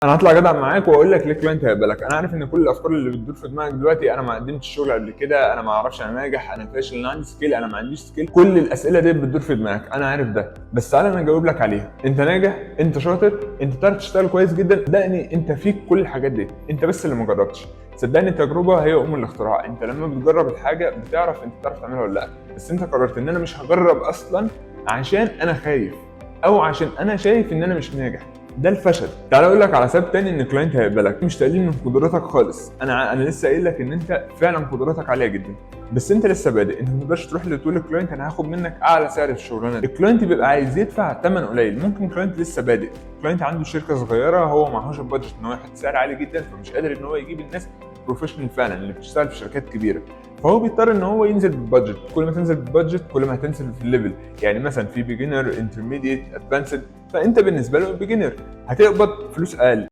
انا هطلع جدع معاك واقول لك ليه client هيقبلك. انا عارف ان كل الافكار اللي بتدور في دماغك دلوقتي: انا ما قدمتش شغل قبل كده، انا ما اعرفش، انا ناجح، انا فاشل، انا عندي skill، انا ما عنديش skill. كل الاسئلة دي بتدور في دماغك، انا عارف ده، بس تعالى انا اجاوب لك عليها. انت ناجح، انت شاطر، انت تعرف تشتغل كويس جدا. صدقني انت فيك كل الحاجات دي، انت بس اللي ما جربتش. صدقني التجربة هي ام الاختراع. انت لما بتجرب الحاجة بتعرف انت تعرف تعملها ولا لا. بس انت قررت ان انا مش هجرب اصلا عشان انا خايف او عشان انا شايف ان انا مش ناجح. ده الفشل. تعال اقول لك على سبب تاني ان client هيقبلك. مش تقليل من قدراتك خالص، انا لسه قايل لك ان انت فعلا قدراتك عالية جدا، بس انت لسه بادئ. انت ما تقدرش تروح لتقول لل client انا هاخد منك اعلى سعر في الشغلانة دي. ال client بيبقى عايز يدفع ثمن قليل. ممكن client لسه بادئ، client عنده شركة صغيره، هو معهوش ال budget ان هو يحط سعر عالي جدا، فمش قادر ان هو يجيب الناس professional فعلا اللي بتشتغل في شركات كبيره، فهو بيضطر ان هو ينزل بال budget. كل ما تنزل بال budget كل ما هتنزل في ال level. يعني مثلا في beginner، intermediate، advanced، فانت بالنسبة له beginner هتقبض فلوس اقل.